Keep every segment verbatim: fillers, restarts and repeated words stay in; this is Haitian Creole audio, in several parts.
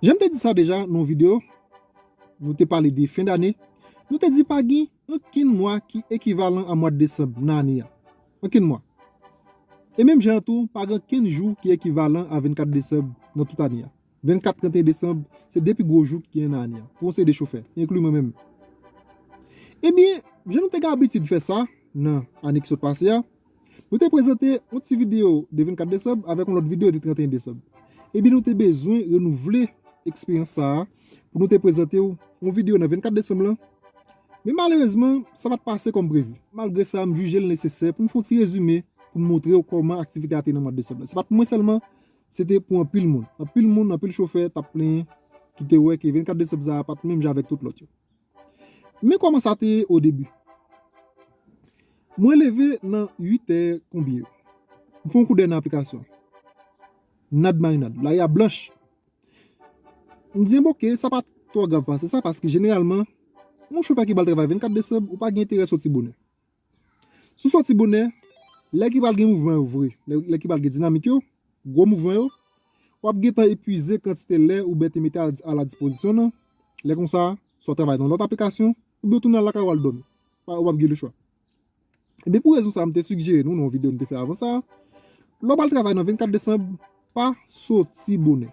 Jan m te di sa deja nan yon videyo, nou te pale de fen dane, nou te di pa gen ankenn mwa ki ekivalan a mwa desanm nan ane a. Ankenn mwa. E menm jan an tou, pa gen ankenn jou ki ekivalan a vennkat desanm nan tout ane a. Vennkat, trannteyen desanm, se de pi gwo jou ki gen nan ane a, pou yon seri de chofè, enkli mwen menm. Ebyen, jan nou te gen abitid fè sa nan ane ki sot pase a, nou te prezante yon ti videyo de vennkat desanm avèk yon lòt videyo de trannteyen desanm. Ebyen, nou te bezwen renouvle eksperyans sa a pou nou te prezante w yon videyo nan vennkat desanm lan. Men malerezman, sa pa t pase kòm previ. Malgre sa, m jije l nesesè pou m fè yon ti rezime, pou m montre w kòman aktivite a te nan mwa desanm lan. Se pa t pou mwen sèlman, se te pou anpil moun. Anpil moun, anpil chofè t ap plenyen, ki te wè ke vennkat desanm sa a pa t menm jan avèk tout lòt yo. Men kòman sa te ye o debi. Mwen leve nan uit è konbyen yo. M fè yon koudèy nan aplikasyon. Nad marinad. Lari a blanch. M di, "Enben, oke, sa pa twò grav pase sa, paske jeneralman, yon chofè ki pral travay vennkat desanm, ou pa gen enterè soti bonè." Si w soti bonè, lè ki pral gen mouvman yo vre, lè, lè ki pral gen dinamik yo, gwo mouvman yo, w ap gentan epuize kantite lè ou bèt te mete a, a la dispozisyon nan. Lè konsa, swa w travay nan lòt aplikasyon, oubyen w tounen al lakay ou al dòmi. Pa, ou p ap gen lechwa. Ebyen, pou rezon sa a, m te sijere nou nan yon videyo m te fè avan sa a, lè w pral travay nan vennkat desanm, pa soti bonè.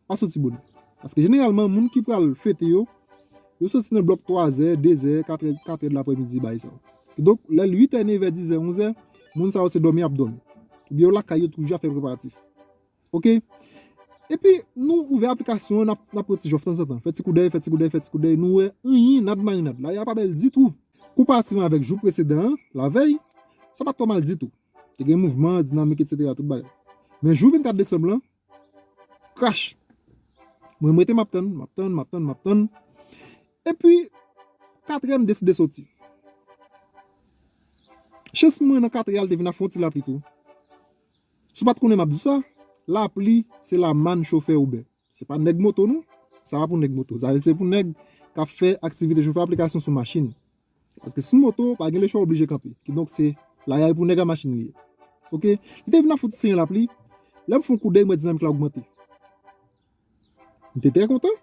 Pa soti bonè. Paske jeneralman, moun ki pral fete yo, yo soti nan blòk twazè, dezè, katrè, katrè de laprèmidi, bagay sa yo. Kidonk, lè l uit è, nevè, dizè, onzè, moun sa yo se dòmi y ap dòmi. Oubyen yo lakay yo toujou ap fè preparatif. Oke? Epi, nou ouvè aplikasyon an, n ap, n ap pran ti jòf tanzantan. Fè ti koudèy, fè ti koudèy, fè ti koudèy. Nou wè anyen, nad marinad. Lari a pa bèl ditou. Konparativman avèk jou presedan an, lavèy, sa pa t twò mal ditou. Te gen mouvman, dinamik, etsetera, tout bagay. Men jou vennkat desanm lan, krach. Mwen, m rete m ap tann, m ap tann, m ap tann, m ap tann. Epi, katrè, m deside soti. Chans mwen, nan katrè a, l te vin ap fè yon ti lapli tou. Si w pa t konnen m ap di w sa, lapli, se lamàn chofè Uber. Se pa nèg moto, non. Sa pa pou nèg moto. Sa se pou nèg k ap fè aktivite chofè aplikasyon sou machin. Paske sou moto, pa gen lechwa oblije kanpe. Kidonk, se lari a pou nèg a machin li ye. Oke? Li te vin ap fouti senyen lapli. Lè m fè yon koudèy, m wè dinamik la ogmante. M te trè kontan.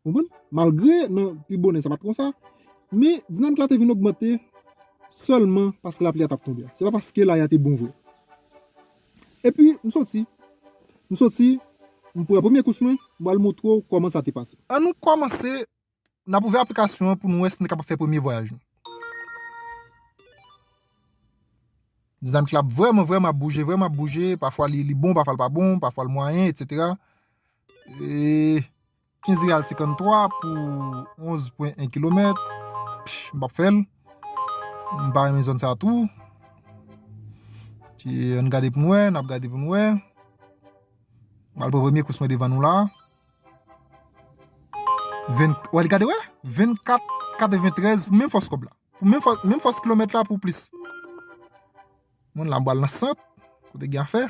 Konprann? Malgre nan pi bonè sa pa t konsa, men dinamik la te vin ogmante sèlman paske lapli a t ap tonbe a. Se pa paske lari a te bon vre. Epi, m soti. M soti, m pran premye kous mwen, m pral montre w kòman sa te pase. An nou kòmanse, n ap ouvè aplikasyon an pou nou wè si nou kapab fè premye vwayaj nou. Dinamik la ap vrèman, vrèman ap bouje, vrèman ap bouje. Pafwa li, li bon, pafwa l pa bon, pafwa l mwayen, etsetera. E kenz real senkanntwa pou onz pwen en kilomèt. Pch, m p ap fè l. M pa renmen zòn sa a tou. Ti, ann gade pou n wè, n ap gade pou n wè. M al pran premye kous mwen devan nou la. Ven, wè, li gade, wè? Vennkat katreventrèz pou menm fòs kòb la. Pou menm fòs, menm fòs kilomèt la pou plis. Mwen la, m pral nan sant, kote gen afè.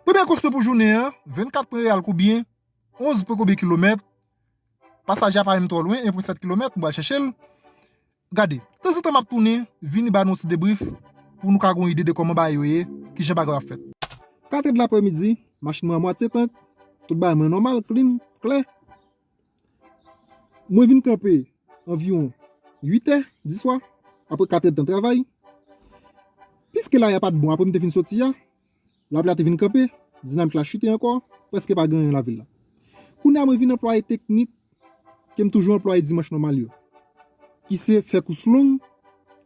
Premye kous mwen pou jounen an, vennkat pwen real konbyen, onz pwen konbyen kilomèt. Pasaje a pa menm twò lwen, en pwen sèt kilomèt, m pral chèche l. Gade, tanzantan m ap tounen, vini ba nou ti debrif, pou nou ka gon ide de kòman bagay yo ye, kijan bagay yo ap fèt. Katrè de laprèmidi, machin mwen a mwatye tank, tout bagay mwen nòmal, clean, klè. Mwen vin kanpe anviwon uit è di swa, apre kat è tan travay. Piske lari a pa t bon, apre m te fin soti a, lapli a te vin kanpe, dinamik la chite ankò, prèske pa gen anyen lavil la. Kounye a mwen vin anplwaye teknik ke m toujou anplwaye dimanch nòmal yo, ki se fè kous long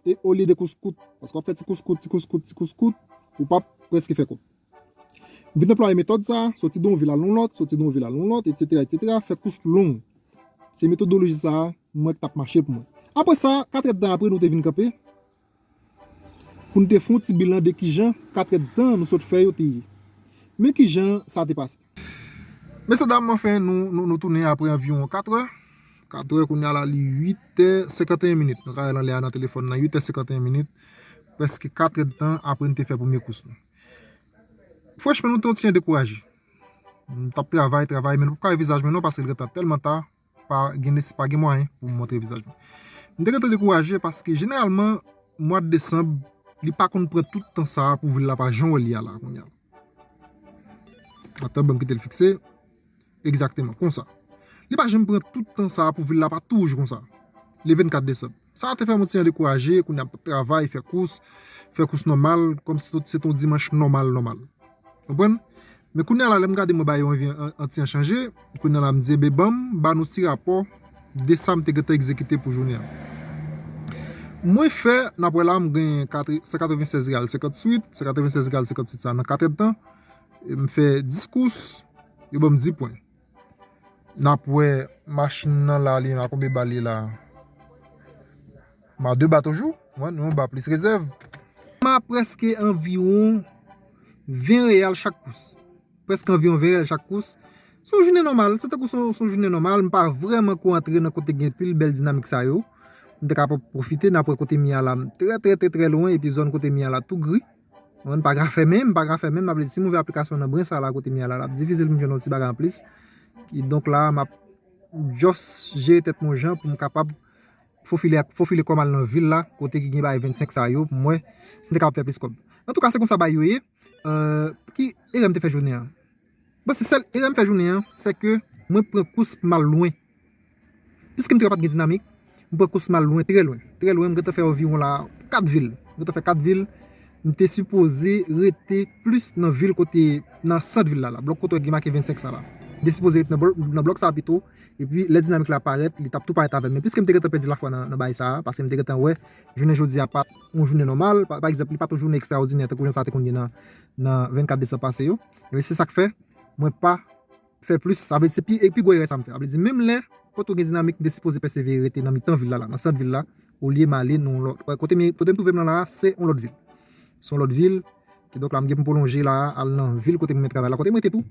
e olye de kous kout. Paske w ap fè ti kous kout, ti kous kout, ti kous kout, ou p ap prèske fè kòb. M vin anplwaye metòd sa a, soti de yon vil al nan yon lòt, soti de yon vil al nan yon lòt, etsetera, etsetera, fè kous long. Se metodoloji sa a, mwen wè k t ap mache pou mwen. Apre sa, kat èdtan apre, nou te vin kanpe pou n te fè yon ti bilan de kijan kat èdtan nou sot fè yo te ye. Men kijan sa te pase. Mesyedam, anfen, nou, nou, nou tounen apre anviwon kat è. Kat è, kounye a la, li uit è senkanteyen minit. Nou ka wè l anlè a nan telefòn nan, uit è senkanteyen minit. Prèske kat èdtan apre n te fè premye kous nou. Franchman, nou te yon ti jan dekouraje. M t ap travay, travay, men nou p ap ka wè vizaj mwen non, paske l gentan tèlman ta, pa gen, pa gen mwayen pou m montre vizaj mwen. M te gentan dekouraje paske jeneralman, mwa desanm, li pa konn pran tout tan sa a pou vil la pa jan w wè l ye a la kounye a. Atann, ban m kite l fikse. Egzakteman, konsa. Li pa janm pran tout tan sa a pou vil la pa tou wouj konsa. Le vennkat desanm. Sa a te fè m yon ti jan dekouraje, kounye a m t ap travay, fè kous, fè kous nòmal, kòmsi tout se t on dimanch nòmal, nòmal. Konprann? Men kounye a la, lè m gade mwen bagay yo anvi an, an ti jan chanje, kounye a la m di, "Ebyen, ban m ba nou ti rapò de sa m te gentan egzekite pou jounen an." Mwen fè, n ap wè la, m gen kat, san katrevennsèz reyal senkantuit, san katrevennsèz reyal senkantuit sa nan kat èdtan, e m fè dis kous, yo ban m dis pwen. N ap wè machin nan la, li a konbyen ba li la? M a de ba toujou. Mwen, nou ba plis rezèv. M a prèske anviwon ven reyal chak kous. Prèske anviwon ven reyal chak kous. Se yon jounen nòmal. Se tankou se yon, se yon jounen nòmal. M pa vrèman ko antre nan kote gen pil bèl dinamik sa yo. M te ka pwofite, n ap wè kote m ye a la. M trè, trè, trè, trè lwen. Epi zòn kote m ye a la tou gri. Mwen, m pa ka fèmen, m pa ka fèmen, m ap di, si m ouvè aplikasyon nan bren sa la kote m ye a la, l ap difisil pou m jwenn yon ti bagay anplis. Kidonk la, m ap just jere tèt mwen yon jan pou m kapab fofile, fofile kò m al nan vil la, kote ki gen bagay vennsenk sa yo, pou m wè si m te kapab fè plis kòb. Antouka, se konsa bagay yo ye. Euh, ki erè m te fè jounen an? Bon, se sèl erè m fè jounen an, se ke mwen pran kous pou m al lwen. Piske m te wè pa t gen dinamik, m pran kous m al lwen, trè lwen. Trè lwen, m gentan fè anviwon la kat vil. M gentan fè kat vil. M te sipoze rete plis nan vil kote, nan sant vil la, la. Blòk kote w gen make vennsenk sa la. M te sipoze rete nan blòk, nan blòk sa a pito. Epi, lè dinamik la parèt, li t ap tou parèt avè m. Men piske m te gentan pèdi lafwa nan, nan bagay sa a, paske m te gentan wè, jounen jodi a pa t yon jounen nòmal. Pa, pa egzanp, li pa t yon jounen ekstraòdinè, tankou jan sa te konn ye nan, nan vennkat desanm pase yo. Ebyen, se sa k fè, mwen pa fè plis, sa vle di se pi, e pi gwo erè sa m fè. Sa vle di menm lè pa t gen dinamik, m te sipoze pèsevere rete nan mitan vil la, la, nan sant vil la, olye m ale nan yon lòt. Wè, kote m, kote m twouve m lan la, se yon lòt vil. Se yon lòt vil, kidonk la, m gen pou m pwolonje la, al nan vil kote mwen menm travay la, kote m rete tou,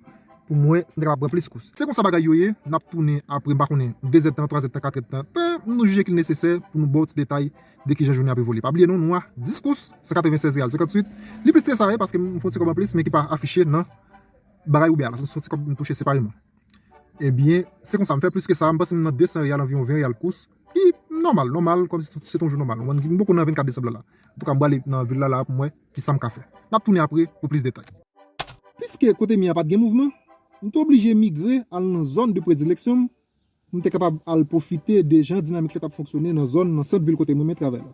pou m wè si m ta kapab pran plis kous. Se konsa bagay yo ye, n ap tounen apre, m pa konnen, de zèdtan, twa zèdtan, kat èdtan, tan nou jije ki l nesesè pou nou ba w ti detay de kijan jounen ap evoliye. Pa bliye non, nou a dis kous, san katrevennsèz reyal senkantuit. Li plis ke sa, wi, paske m fè yon ti kòb anplis, men ki pa afiche nan bagay Uber la, se yon ti kòb m touche separeman. Ebyen, se konsa, m fè plis ke sa, m panse m nan desan reyal, anviwon ven reyal kous, ki nòmal, nòmal, kòmsi se t on jou nòmal. M poko nan vennkat desanm la la. Antouka, m prale nan vil la la pou m wè kisa m ka fè. N ap tounen apre pou plis detay. Piske kote m ye a pa t gen mouvman, m te oblije migre al nan zòn de predileksyon m, pou m te kapab al pwofite de jan dinamik la t ap fonksyone nan zòn, nan sant vil kote mwen menm travay la.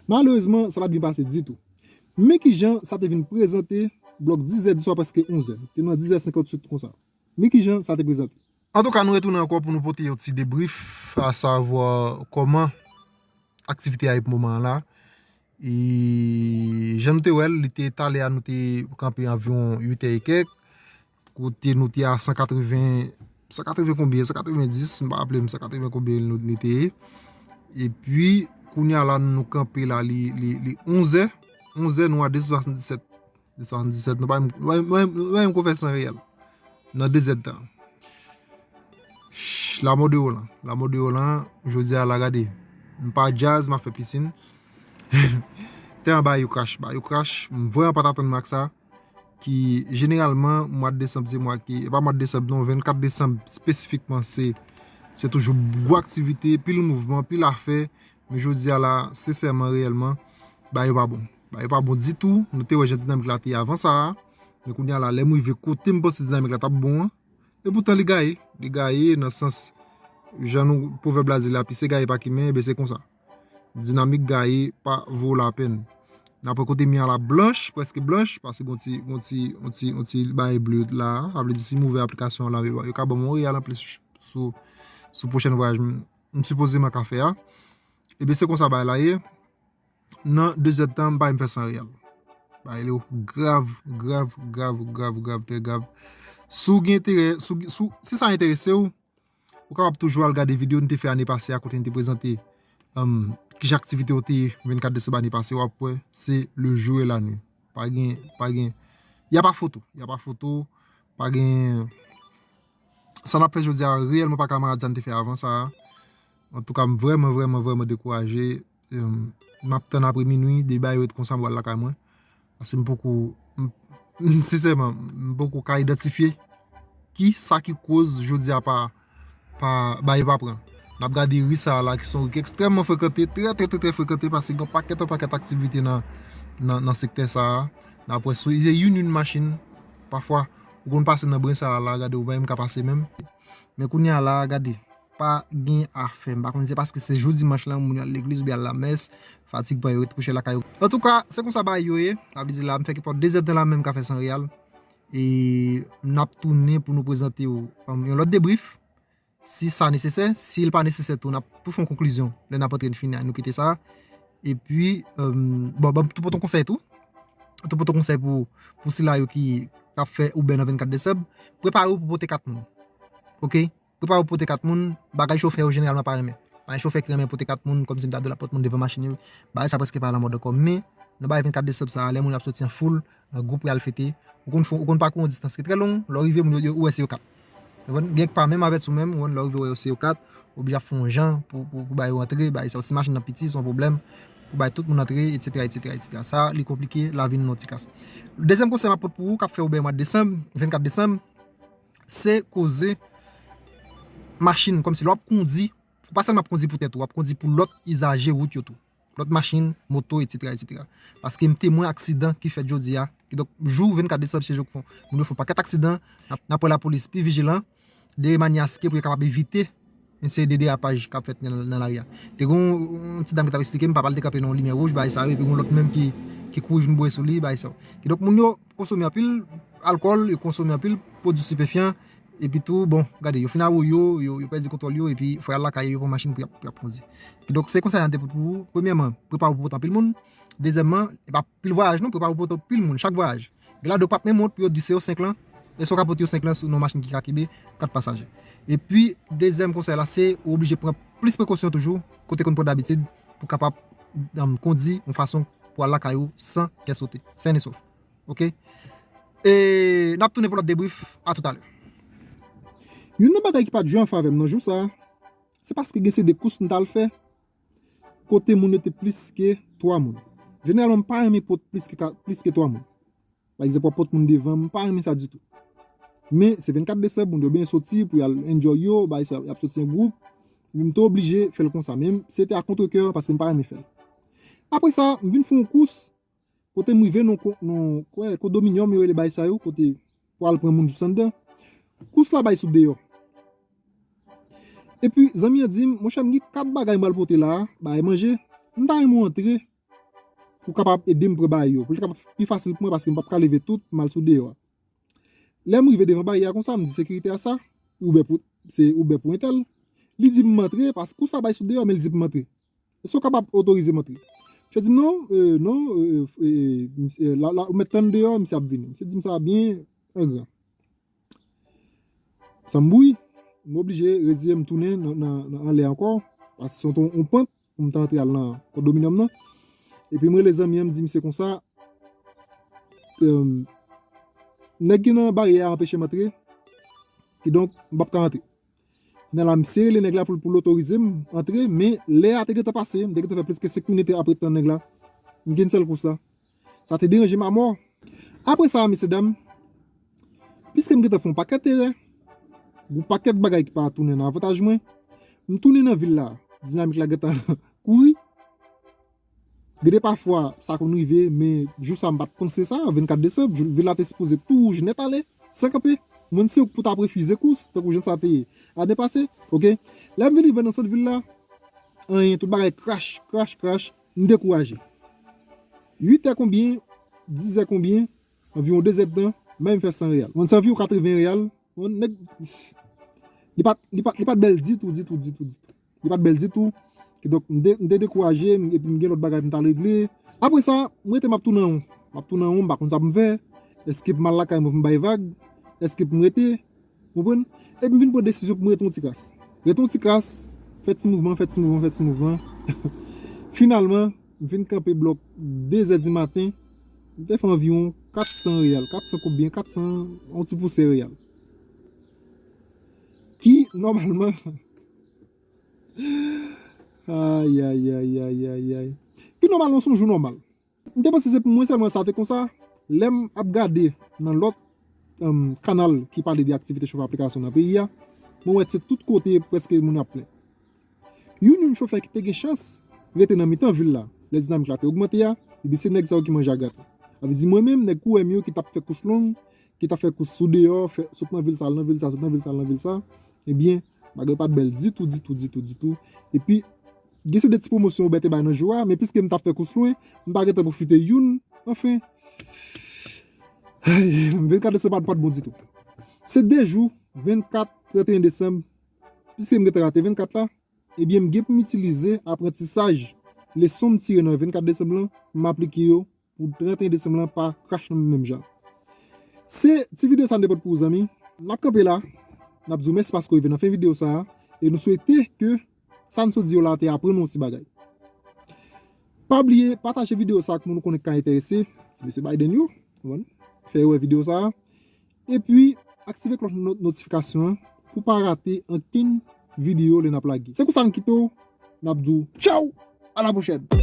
Malerezman, sa pa t byen pase ditou. Men kijan sa te vin prezante, blòk dis zè di swa, prèske onz zè. Te nan dis zè senkantuit konsa. Men kijan sa te prezante. Antouka, nou retounen ankò pou nou pote yon ti debrief, asavwa kòman aktivite a ye pou moman an la. E jan nou te wè l, li te talè a, nou te kanpe anviwon uit è e kèk, kote nou te a san katreven, san katreven konbyen, san katrevendis, m pa raple m san katreven konbyen nou, li te ye. Epi, kounye a la, nou kanpe la, li, li, li onz è, onz è, nou a de san swasanndisèt. De san swasanndisèt, nou pa menm, nou pa menm, nou pa menm ko fè san reyèl. Nan de zèdtan. Ch, lamò de Roland. Lamò de Roland, jodi a la gade. M pa djaz, m ap fè pisin. Tè an ba yo krach, ba yo krach. M vrèman pa t atann mwen ak sa. Ki jeneralman, mwa desanm se mwa ki, e pa mwa desanm non, vennkat desanm espesifikman, se, se toujou gwo aktivite, pil mouvman, pil afè. Men jodi a la, sensèman, reyèlman, bagay yo pa bon. Bagay yo pa bon ditou. Nou te wè jan dinamik la te ye avan sa a. Men kounye a la, lè m rive kote m panse dinamik la t ap bon an, epoutan li gaye. Li gaye nan sans, jan nou, pwovèb la di la, pise gaye pa kimen, ebyen se konsa. Dinamik gaye pa vo lapèn. N ap wè kote mi an la blanch, prèske blanch, paske gon ti, gon ti, gon ti, gon ti bagay ble la, sa vle di si m ouvè aplikasyon an la, yo, yo ka ban m yon reyèl anplis sou, sou pwochèn vwayaj m, m sipozeman ka fè a. Ebyen, se konsa bagay la ye. Nan de zèdtan, m pa menm fè san reyèl. Bagay yo grav, grav, grav, grav, grav, trè grav. Si w gen enterè, si w, si w, si sa enterese w, ou kapab toujou al gade videyo n te fè ane pase a, kote n te prezante, um, kijan aktivite yo te ye vennkat desanm ane pase, w ap wè, se le jour et la nuit. Pa gen, pa gen, y a pa foto, y a pa foto, pa gen, sa n ap fè jodi a reyèlman pa kamarad sa n te fè avan sa a. Antouka, m vrèman, vrèman, vrèman dekouraje. Em, m ap tann apre minwi, depi bagay yo ret konsa, m pral lakay mwen. Paske m poko, m, m, sensèman, m poko ka idantifye ki sa ki koz jodi a pa, pa, bagay yo pa pran. N ap gade ri sa a la, ki se yon ri ki ekstrèmman frekante, trè, trè, trè, trè frekante, paske gen yon pakèt, yon pakèt aktivite nan, nan, nan sektè sa a. N ap wè sou, se youn, youn machin, pafwa, Ou konn pase nan bren sa a la, gade, ou pa menm ka pase menm. Men kounye a la, gade, pa gen afè. M pa konn si se paske se jou dimanch lan, moun yo al legliz oubyen al lamès, fatig pran yo, ret kouche lakay yo. Antouka, se konsa bagay yo ye. Sa vle di la, m fè ki pòt de zèdtan la menm ka fè san reyal. E n ap tounen pou nou prezante w, um, yon lòt debrif. Si sa nesesè, si l pa nesesè tou, n ap tou fè yon konklizyon. Lè n ap antre n fini a, nou kite sa. Epi, um, bon, ban m tou pote yon konsèy tou. Tou pote yon konsèy pou, pou sila yo ki, k ap fè Uber nan vennkat desanm. Prepare w pou pote kat moun. Oke? Prepare w pou pote kat moun. Bagay chofè yo jeneralman pa renmen. Bagay chofè ki renmen pote kat moun, kòmsi m ta di w l ap pot moun devan machin yo. Bagay sa prèske pa alamòd ankò. Men, nan bagay vennkat desanm sa a, lè moun ap soti an foul, nan gwoup pou y al fete, ou konn fè, ou konn pakou yon distans ki trè long, lè w rive, moun yo, yo, ou wè se yo kat. Ou konprann? Gen k pa menm avèti w menm, ou konn, lè w rive, w wè yo se yo kat, ou oblije ap fè yon jan pou, pou, pou ba yo antre, bagay sa yo. Si machin nan piti, se yon pwoblèm pou bay tout moun antre, etsetera, etsetera, etsetera. Sa, li konplike lavi nou nan ti kas. Dezyèm konsèy m ap pot pou ou, k ap fè Uber mwa desanm, vennkat desanm, se koze machin, kòmsi lè w ap kondi, ou pa sèlman ap kondi pou tèt ou, w ap kondi pou lòt izaje wout yo tou. Lòt machin, moto, etsetera, etsetera. Paske m temwen aksidan ki fèt jodi a. Kidonk, jou vennkat desanm, se jou k fè moun yo fè yon pakèt aksidan. N ap, n ap wè lapolis pi vijilan, de manyè aske pou yo kapab evite yon seri de derapaj k ap fèt nan, nan lari a. Te gen yon, yon ti dam ki t ap eksplike m, papa l te kanpe nan yon limyè wouj, bagay sa yo, epi gen yon lòt menm ki, ki kouri vin boure sou li, bagay sa yo. Kidonk, moun yo konsome anpil alkòl, yo konsome anpil pwodui estipefyan, epi tou, bon, gade, yo fin awoyo, yo, yo pèdi kontwòl yo, epi fò y al lakay yo, yo pran machin pou y ap, pou y ap kondi. Kidonk, se konsèy sa m te pote pou ou. Premyèman, prepare w pou pote anpil moun. Dezyèmman, e pa pil vwayaj non, prepare w pou pote anpil moun, chak vwayaj. Gen ladan yo p ap menm wont pou yo di se yo senk lan, e si w ka pote yo senk lan sou nan machin ki ka kenbe kat pasaje. Epi, dezyèm konsèy la, se ou oblije pran plis prekosyon toujou, kote konn pran dabitid, pou kapab, um, kondi yon fason pou al lakay ou san kè sote, sèn e sòf. Oke? E n ap tounen pou lòt debrif. A toutalè. Youn nan bagay ki pa t jwe an favè m nan jou sa a, se paske gen se de kous m t al fè kote moun yo te plis ke twa moun. Jeneralman, m pa renmen pot plis ke ka, plis ke twa moun. Pa egzanp, w ap pot moun devan m, m pa renmen sa ditou. Men, se vennkat desanm, moun yo byen soti pou y al enjoy yo, bay sa, y ap soti an gwoup. Epi m te oblije fè l konsa. Men, se te a kontrekè, paske m pa renmen fè l. Apre sa, m vin fè yon kous, kote m rive nan ko-, nan, kwè, kondominyòm, yo rele bay sa yo, kote pou al pran moun jis anndan. Kous la bay sou deyò. Epi, zanmi an di m, monchè, m gen kat bagay m pral pote la, bagay manje, m ta renmen w antre pou w kapab ede m pran bagay yo, pou l kapab pi fasil pou mwen, paske m p ap ka leve tout, m al sou deyò a. Lè m rive devan baryè a konsa, m di sekiritè a sa, Uber pou, se Uber pou entèl. Li di m antre, paske kous la bay sou deyò, men li di pou m antre. Èske w kapab otorize m antre? Misye di m non, euh, non, euh, euh, euh, la, la, ou mèt tann deyò, misye ap vini. Misye di m sa byen an gran. Sa m bouyi, m oblije reziye m tounen nan, nan, nan anlè ankò, paske se yon, yon pant pou m ta antre al nan kondominyòm nan. Epi m rele zanmi an, m di misye konsa, euh, nèg ki nan baryè a anpeche m antre, kidonk m p ap ka antre. Kounye a la, m eseye rele nèg la pou, pou l otorize m antre, men lè a te gentan pase, m te gentan fè plis ke senk minit apre tann nèg la. M gen sèl kous la. Sa te deranje m amò. Apre sa, mesye dam, piske m gentan fè yon pakèt erè, yon pakèt bagay ki pa tounen nan avantaj mwen, m tounen nan vil la, dinamik la gentan kouri. Gen de pafwa, sa konn rive, men jou sa m pa t panse sa, vennkat desanm, jou, vil la te sipoze tou wouj nèt ale, san kanpe. Mwen se ou k pou t ap refize kous, tankou jan sa te ye ane pase, oke? Lè m vin rive nan sant vil la, anyen, tout bagay krach, krach, krach, m dekouraje. Uit è konbyen, diz è konbyen, anviwon de zèdtan, men m fè san reyal. Mwen se anviwon katreven reyal, mwen nèg, li pa t, li pa t, li pa t bèl ditou, ditou, ditou, ditou. Li pa t bèl ditou. Kidonk, m de-, m te dekouraje, m, epi m gen lòt bagay pou m t al regle. Apre sa, m rete m ap tounen an won. M ap tounen an won, m pa konn sa pou m fè. Èske pou m al lakay mwen pou m bay vag? Èske pou m rete? Ou konprann? Epi m vin pran desizyon pou m rete yon ti kras. Rete yon ti kras, fè ti mouvman, fè ti mouvman, fè ti mouvman. Finalman, m vin kanpe blòk de zè di maten. M te fè anviwon kat san reyal, kat san konbyen, kat san, yon ti pousè reyal. Ki, nòmalman, ay, ay, ay. Ki nòmalman se yon jou nòmal. M te panse se pou mwen sèlman sa te konsa. Lè m ap gade nan lòt, em, kanal ki pale de aktivite chofè aplikasyon nan peyi a, mwen wè se tout kote prèske moun ap plenn. Youn youn chofè ki te gen chans rete nan mitan vil la, lè dinamik la te ogmante a, epi se nèg sa yo ki manje ak graten. Sa vle di mwen menm, nèg kourè m yo ki t ap fè kous long, ki t ap fè kous sou deyò, fè, sot nan vil sa, al nan vil sa, sot nan vil sa, al nan vil sa, ebyen, bagay pa t bèl ditou, ditou, ditou, ditou. Epi, gen se de ti pwomosyon Uber te bay nan jou a, men piske m t ap fè kous lwen, m pa gentan pwofite youn, anfen. Ay, vennkat desanm pa t, pa t bon ditou. Se de jou, vennkat, trannteyen desanm, piske m gentan rate vennkat la, ebyen, m gen pou m itilize aprantisaj, leson m tire nan vennkat desanm lan, m aplike yo pou trannteyen desanm lan pa krache nan menm jan. Se ti videyo sa m te pote pou ou, zanmi. N ap kanpe la. N ap di w mèsi paske w rive nan fen videyo sa a. E nou swete ke sa n sot di yo la te aprann ou yon ti bagay. Pa bliye pataje videyo sa ak moun ou konnen k ka enterese. Ti mesye Biden yo, konprann? Fè yo wè videyo sa a. Epi, aktive klòch no-, notifikasyon an pou pa rate ankenn videyo lè n ap lage. Se konsa n kite w, n ap di w tchaw, a la pwochèn.